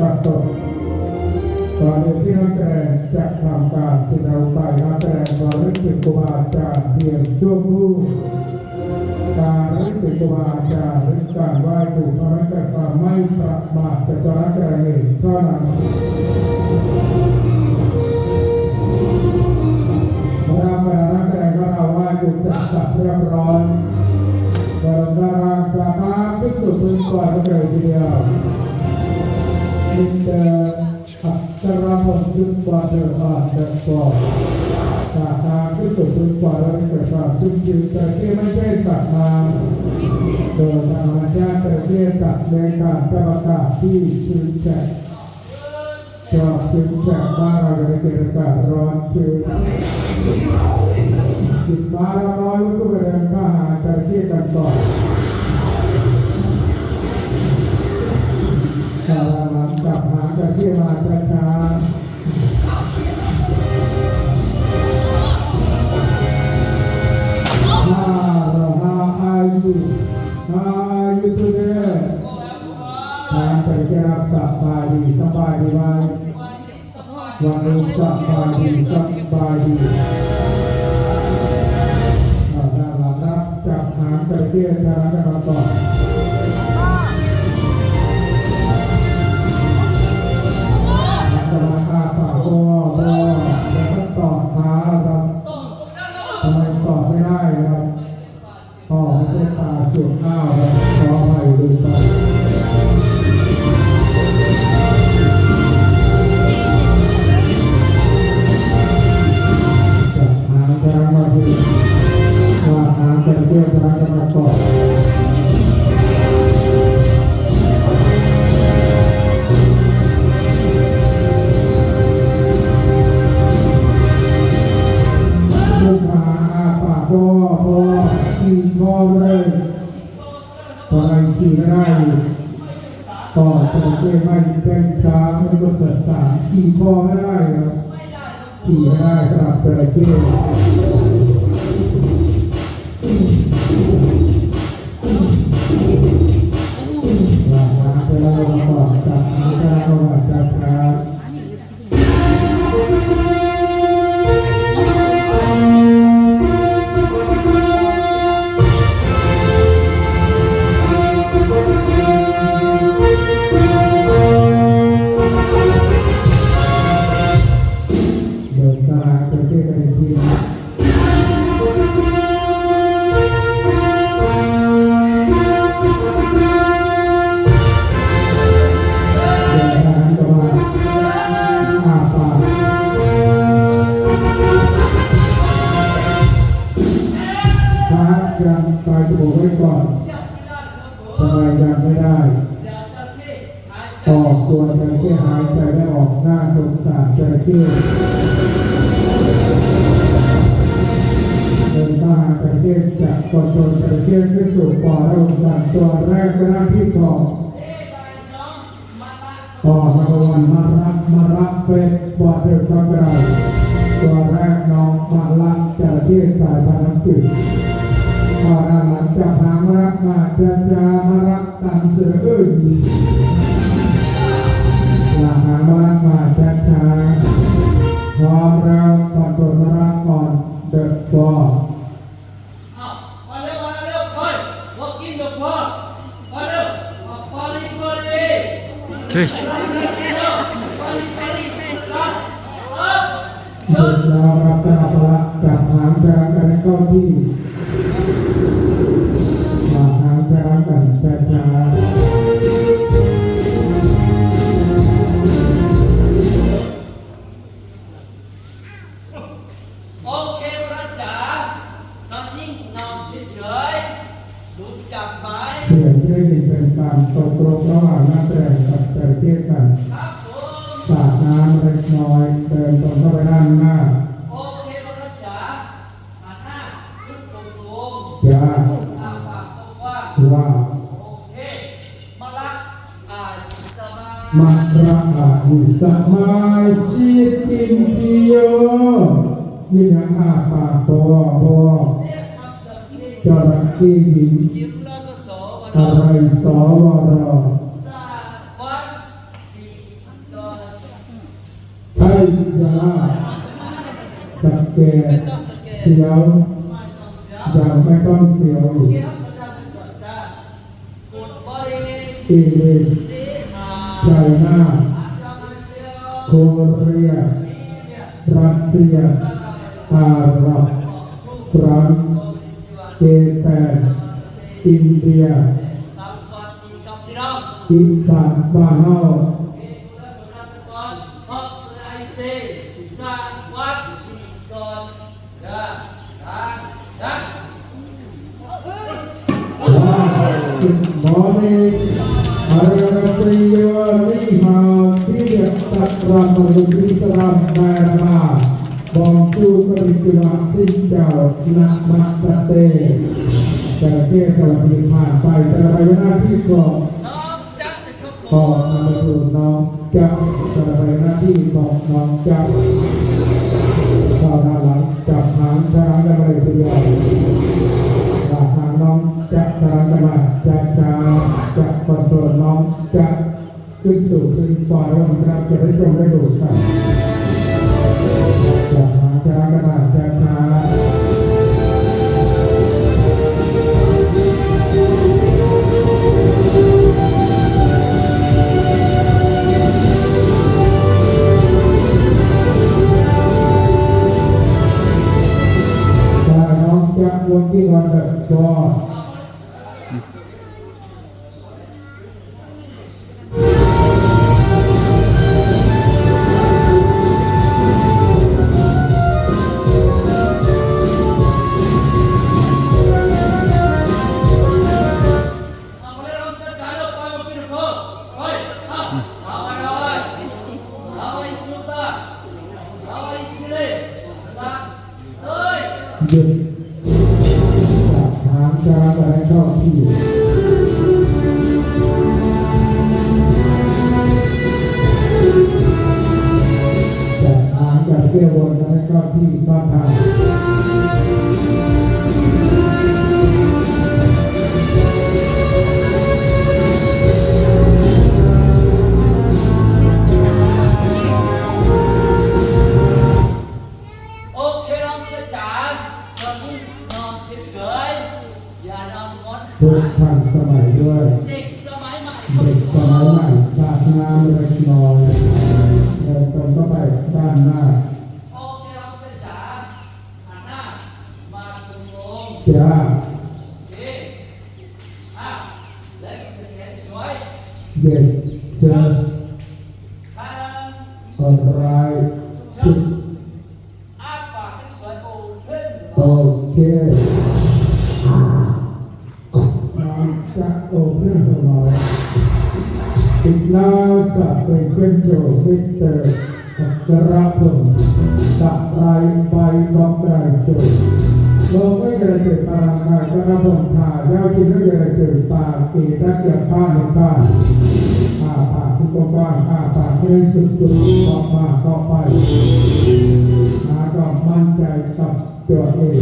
ຕັດຕົ້ນ. ກ່ອນອື່ນທີ່ນັກສະແດງຈະທຳການສິນທານຸປາຍ ນັກສະແດງຂໍລະລຶກເຖິງຄູບາອາຈານພຽງຊົ່ວຄรู่. ການລະລຶກເຖິງຄູບາອາຈານ ຫຼື ການໄຫວ້ຄູ ພະແມ່ນການໄໝປະມາດ ແຕ່ຕົວນັກສະແດງເອງເທົ່ານັ້ນ. ເມື່ອບັນດານັກສະແດງຂອງເຮົາໄຫວ້ຄູເສັດສັບຮຽບຮ້ອຍ ກະລຸນາລາການສາທາພິກຂຸພິກອນມາເລີຍທີດຽວ. ມິສເຕີ ອັດຕະລະພົນ ຈຸດບອດເດີ ອາດເດີ ສາທາພິກຂຸພິກອນ ແລະ ເກີດຄວາມຊຸມຊື່ນໃຈທີ່ໄດ້ເທດສະໜາ ໂດຍທາງອາຈານຈະເທດສະແດງການຈະປະກາດທີ່ຊື່ນແຈກ ຈອກຊື່ນແຈກ ບ້ານເຮົາຈະໄດ້ເກີດອາກາດຮ້ອນຊື່ນ ກິນມາລະນ້ອຍ ມັນກໍໄປເດີນຂ້າຫາຈະເທດກັນກ່ອນ. ກຳລັງຈັບຫາງຈະເທດມາຊ້າໆ. How are you? How are you today? ທ່ານຈະໄດ້ຮັບສະບາຍດີ ສະບາຍດີໄວ ວັນນີ້ສະບາຍດີ ສະບາຍດີ. ເອົາ ໜ້າຫຼັງຮັບ ຈັບຫາງຈະເທດທາງກັນມາກ່ອນ. ອາປາກ ບໍ່ ບໍ່ ຢ່າມາຕອດຂາລະຄັບ. ທຳໄມຕອດໄມ່ໄດ້ລະຄັບ? ອໍ ໄມ່ໃຊ່ປາສູບອ້າວ ຂໍອະໄພ ລືມໄປ. ຈັບຫາງກຳລັງມາທີ່ ວ່າຫາງຈະເທດທາງກັນມາກ່ອນ. ລູກຄ້າ ອາປາກ ພໍ ພໍ ກິນພໍເລີຍ ພໍໄດ້ ຂີ່ໄດ້ ກໍຈະເກັບໄວ້ແຕ່ງຕາ ມັນກໍເກີດສານ ຂີ່ພໍໄດ້ ຂີ່ໄດ້ສຳລັບຈະເກັບ. ລາຄາແຕ່ລະລະກ່ອນ ຈາກນັ້ນແຕ່ລະລະກໍວ່າຈາກ ເດີນທາງໄປເທດປະເທດ ເດີນທາງກະມາ ອາປາກ ພາກັນໄປໂບກໄວ້ກ່ອນ ທຳໄມຍັງໄມ່ໄດ້? ອອກຕົວຈະເຂົ້ ຫາຍໃຈແລະອອກໜ້າສົງສານຈະເຂົ້ ເດີນມາຫາຈະເຂົ້ ຈະຄອນໂທຣນຈະເຂົ້ຂຶ້ນສູ່ປໍລະອົງສັນ ຕົວແລກເວລາທີສອງ ອອກມາຕະວັນມາລະ ມາລະເຟດ ບໍ່ເຖິງກັບເວລາ ຕົວແລກນ້ອງມາລະຈະເຂົ້ ສາຍພັນນ້ຳຈືດ ອອກໜ້າຫຼັງຈາກຫາງມາລະ ມາຈາຈາ ມາລະ ຕາມເສືອເອີ້ນ ລາກຫາງມາລະມາຈາຈາ ພ້ອມແລ້ວຄອນໂທຣນມາລະ ອອນເດີຟອລ ເອີ ມາເລັວ ມາເລັວ ເອີ ວອກອິນເດີຟອລ ມາເລັວ ມາຟອລລີ ຟອລລີ ເຮີ້ຍ ເດີນມາລັກສະນະພະລະ ຈັບຫາງຈາກການເຂົ້າທີ່ ມາຫາງຈາກກັນແຕ່ຈາ ໂອເຄ ມາລະຈ໋າ ນອນນິ່ງ ນອນເສີຍໆ ຮູ້ຈັກໄໝ? ສຽງເພງນີ້ເປັນການຕົກລົງລະຫວ່າງນັກແສດງກັບຈະເຂົ້ກັນ ສາດນ້ຳເລັກນ້ອຍ ເດີນຕົງເຂົ້າໄປດ້ານໜ້າ ໂອເຄ ມາລະຈ໋າ ຫັນໜ້າ ຄິດຕົງໆ ຈ້າ ອ້າປາກກວ້າງໆ ວ່າ ໂອເຄ ມະລະອາຍຸສະມາຍ ມະລະອາຍຸສະມາຍ ຈິດຕິນຕິໂຍ ຍິນຫຍັງອ້າປາກ ບໍ່ ບໍ່ ຈະຣະເຂົ້ຍິງ ອາໄລ ສວຣ ສະຫວັດ ยา สักแก่เสียว ยังไม่ต้องเสียวอีก อังกฤษ ไชน่า โคเรีย รัสเซีย อาหรับ ฝรั่ง เจแปน อินเดีย อีสานบ้านเฮา Good morning อาราเซีย นี่ฮาว ที่เรียกตัดรำรุงที่สรำแมรมา Bonjour, konnichiwa, xin chào, namaste. จระเข้สวัสดีผ่านไป ต่อไปหน้าที่ของ น้องจ๊ะนะครับผม ต่อมาดูน้องจ๊ะ ต่อไปหน้าที่ของน้องจ๊ะ ต่อหน้าหลังจับหางช้างกันไปทีเดียว จับหางน้องจ๊ะ ช้างกันมาจ๊ะจ๊ะ จ๊ะคอนโทรลน้องจ๊ะ ขึ้นสู่พื้นฟ้าร่วมครับ จะได้ชมได้ดูครับ จับหางช้างกันมาจ๊ะจ๊ะ น้องจ๊ะ working on the floor หยุด จับหางจราจรให้เข้าที่ จับหางจับเขี้ยววนให้เข้าที่เข้าทาง โอเค น้องเจ๊จ๋า วันนี้น้องเฉยๆ อย่าเอางอน พูดทันสมัยด้วย เด็กสมัยใหม่ เด็กสมัยใหม่ สาดน้ำเล็กน้อย เดินตรงเข้าไปด้านหน้า โอเค น้องเจ๊จ๋า หันหน้ามาตรงๆ จ้า โอเค อ่ะ และอีกหนึ่งแขนสวย Yes sir ข้าง Alright จุด อ้าปากให้สวย โอเพ่น โอเค น้องจ๊ะ โอเพ่นของเรา อีกแล้ว สเปเชียลโชว์ มิสเตอร์ อัครพล สะไล ใบบอกไกลโชว์ โลกไม่ใหญ่เกิดพลังกาย อัครพล พายาวกินไม่ใหญ่เกิดปาก เอดักยาผ้าในผ้า อ้าปากที่กว้างๆ อ้าปากให้สุดๆ ออกมาต่อไป หาความมั่นใจกับตัวเอง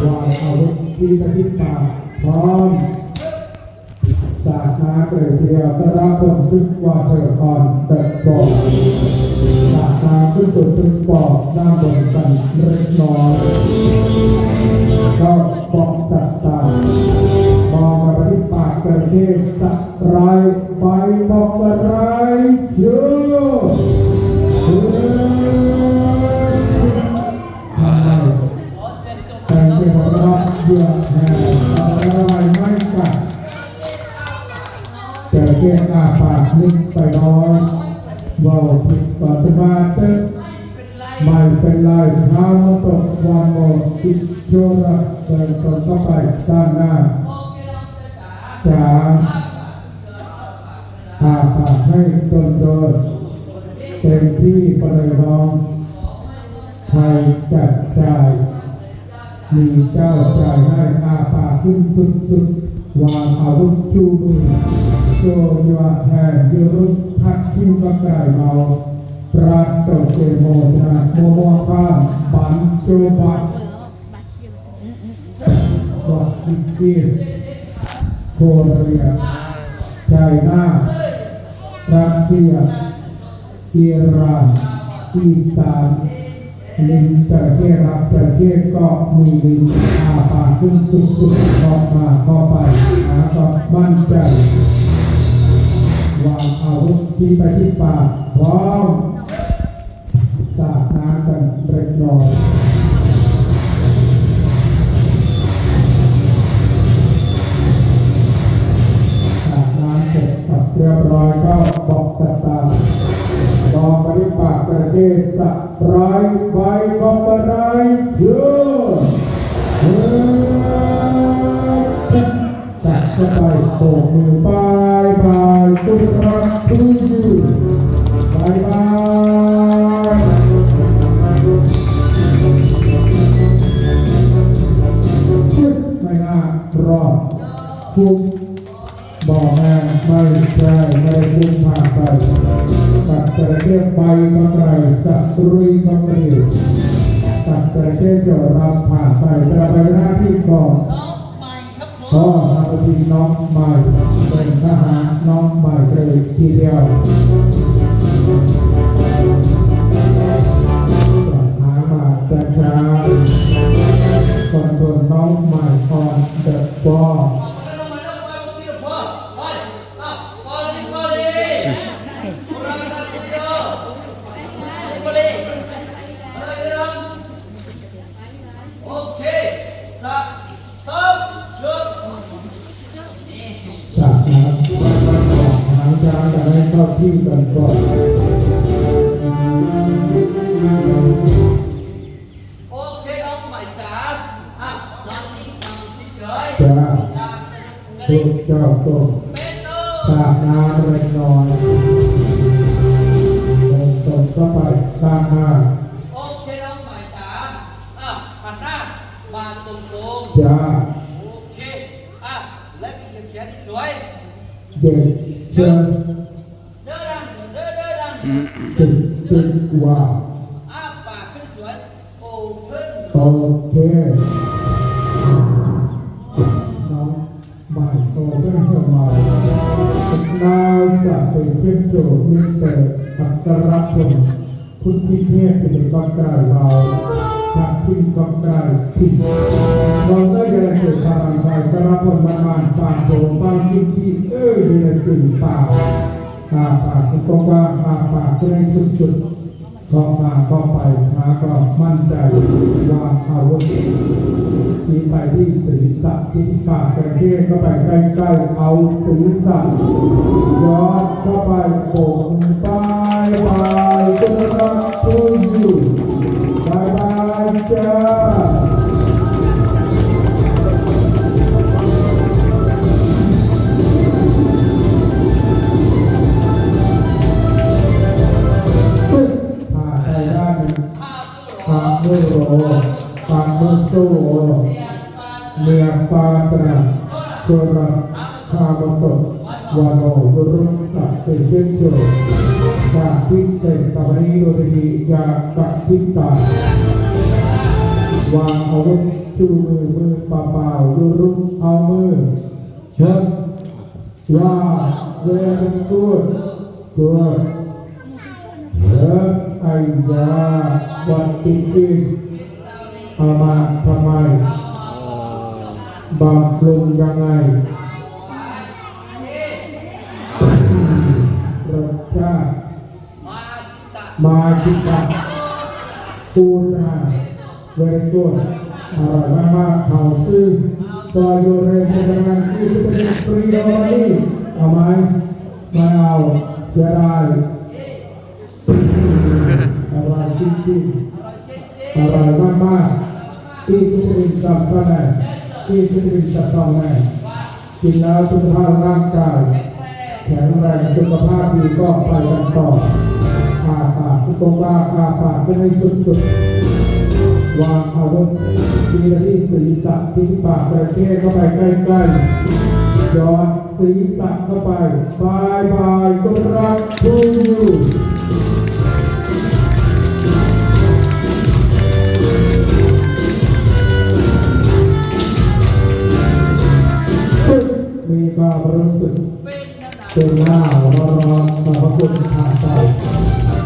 วางอาวุธที่ตะทิบตา พร้อม สาดน้ำเลยทีเดียว กระผมทุกวาเทอร์ออนเดอะบอล สาดน้ำขึ้นสู่ชุดปอกด้านบนกันเล็กน้อย ก็ปอกตัดตาม มองมาที่ปากจระเข้ สะไล ใบบอกกระไร เยอะ ทำไม แต่งเป็นรับเยื่อแทน อะไรไม่กัด แต่แก้อ้าปากนิดไปน้อย เว้าผิดก็จะมาเตอะ ไม่เป็นไร เท้ามาตกวันโมด คิดชั่วรัก เดินตรงเข้าไปด้านหน้า จ๋า อ้าปากให้โดนๆ เต็มที่ไปเลยน้อง ใครจัดจ่าย มีเจ้าจ่ายให้ อ้าปากขึ้นสุดๆ วางอาวุธชูมือ Show your hand ยูรุพักคิ้วกระไก่เมา รัดโตเกโมชนะ มัวมัวข้าม บันโจบัก ก็อังกฤษ โคเรีย ไชน่า รัสเซีย ອີຣານ ອີສານ ລິງຈະເຂົ້ ຮັບຈະເຂົ້ ເກາະມີລິງ ອາປາກຂຶ້ນສຸດໆ ເກາະມາເກາະໄປ ຫາເກາະໝັ້ນໃຈ ວາງອາວຸດ ຊີ້ໄປທີ່ປາກ ພ້ອມ ສາດນ້ຳກັນເລັກນ້ອຍ ສາດນ້ຳເສັດສັບຮຽບຮ້ອຍ ກໍບອກກັບຕາ ບອກໄປທີ່ປາກຈະເຂົ້ ສະໄບ ໄບ ບອກກະໄດ ເຊີນ ເອີ ຈັດເຂົ້າໄປ ໂບກມືບາຍບາຍ Good luck to you ບາຍບາຍ ไม่น่ารอด ฟุก ບໍ່ແມ່ນ ໄມ່ໃຊ່ ໄດ້ຟຸກຜ່ານໄປ ຕັດຈະເຂົ້ໄປກໍໄກ ສະລຸຍກໍເກຍ ຕັດຈະເຂົ້ຈະຮັບຜ່ານໄປ ກະໄປໜ້າທີ່ຂອງ ນ້ອງໃໝ່ ພໍ່ທຳມະທິນນ້ອງໃໝ່ ເປັນທະຫານນ້ອງໃໝ່ເລີຍທີດຽວ ຈາກທາງບ້ານຈາຈາ ຄອນໂທຣນນ້ອງໃໝ່ on the ball ໂອເຄ ສະ ຕັອບ ຢຸດ ຈາກນັ້ນ ທາງຈານຈະໄດ້ເຂົ້າທີ່ກັນກ່ອນ ໂອເຄ ນ້ອງໃໝ່ຈາ ອ່ະ ນອງນິ່ງ ນອງເສີຍໆ ຈ້າ ທຸກເຈົ້າຊົມ ເປັນໂຕ ຕາກນ້ຳເລັກນ້ອຍ ເດີນຕົງເຂົ້າໄປ ຕາມມາ ໂອເຄ ນ້ອງໃໝ່ຈາ ອ່ະ ຫັນໜ້າ ມາຕົງໆ ຈ້າ ໂອເຄ ອ່ະ ແລະກິນແຂນທີ່ສວຍ ເຢັນເຊີນ ເດີນດັງ ເດີ ເດີນດັງ ຕຶກ ຕຶກ ວ່າ ອ້າປາກຂຶ້ນສວຍ ໂອເພິນ ໂອເຄ ນ້ອງໃໝ່ ໂອເພິນເຂົ້າມາ ນາຍສະເຕເພັດໂຈ ມິສເຕີ ອັກຄະລະພົນ ຄຸນພິເທບ ທີ່ເປັນກອງກາຍລາວ ພັກທີມກອງກາຍທີມ ເວົ້າໄດ້ຢ່າງເປັນພາລານໄທ ກະລະພົນ ບ້ານມ່ານ ປາກໂຂງ ບ້ານກິນທີ່ ເອີ ຢູ່ໃນກຶ່ງປ່າ ອາປາກຄືກວ້າງໆ ອາປາກຄືໃນສຸດໆ ເຄາະມາເຄາະໄປ ຫາກໍໝັ້ນໃຈ ວາງອາວຸດ ຊີ້ໄປທີ່ສີສະ ທີ່ປາກ ກະເທເຂົ້າໄປໃກ້ໆ ເອົາສີສະ ຢອດເຂົ້າໄປ ໂບກມືບາຍບາຍ Good luck to you ບາຍບາຍຈ້າ ຜ່ານໄປດ້ານ ປະມຸໂລ ປະມຸໂຊ ເນຍປາຕະ ໂຊຣະ ຄາມະໂຕ ວາໂນ ວະລຸຕະ ເຕເຈໂຈ ກາທິເຕ ກາມະນີ ໂດເຣມີ ຢາກະທິຕາ ວາງອາວຸດ ຈູມື ມືປະປາວ ວະລຸ ເອົາມື ເຊີນ Wow, very good. Good. ເອີ ໄອຢາ What it is? ເອົາມາທຳໄມ? ບຳລຸງຍັງໄງ? ລົດຊາດ? ມາຊິຕະ ໂຄສະນາ Very good. ອະຮ່ອຍມາກໆ ເຂົ້າຊື່ For your recommendation, free normally. ເອົາໄໝ? ບໍ່ເອົາ ເສຍດາຍ. ອະຮ່ອຍຈິງໆ ອະຮ່ອຍມາກໆ. Eat green supplement. Eat green supplement. ກິນແລ້ວສຸຂະພາບຮ່າງກາຍແຂງແຮງ ສຸຂະພາບດີກໍໄປກັນຕໍ່. ອ້າປາກກວ້າງໆ ອ້າປາກໃຫ້ສຸດໆ ວາງອາວຸດ ທີ່ໄວ້ທີ່ສີສະ ທີ່ປາກ ຈະເຂົ້ເຂົ້າໄປໃກ້ໆ ຢອດ ສີສະເຂົ້າໄປ ບາຍບາຍ Good luck to you. ມີຄວາມຮູ້ສຶກເປັນໜ້າຮ້ອນໆ ຂອບພະຄຸນທ່ານເຈົ້າ.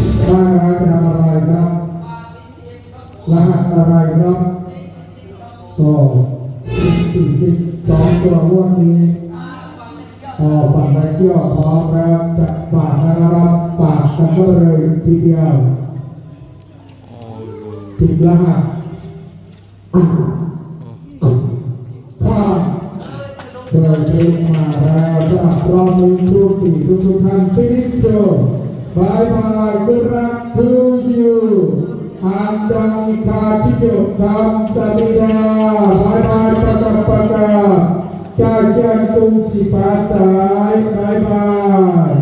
ป้ายร้ายจะทำอะไรครับ รหัสอะไรครับ ก็สี่สิบสองตัวงวดนี้ ออกบัตรใบเที่ยวพร้อมแล้ว จะฝากนะครับ ฝากกันก็เลยทีเดียว สิบรหัส ข้าม เปิดเพลงมาแล้วสำหรับรอบนี้ ทุกทีทุกๆท่าน Finish Show บายบาย Good luck to you ອັນດອງ ຄາທິໂຈ ຄຳ ສະມິດາ ບາຍບາຍ ປະກາດ ປະກາດ ຈາກແຈນກຸງສີປາສາຍ ບາຍບາຍ.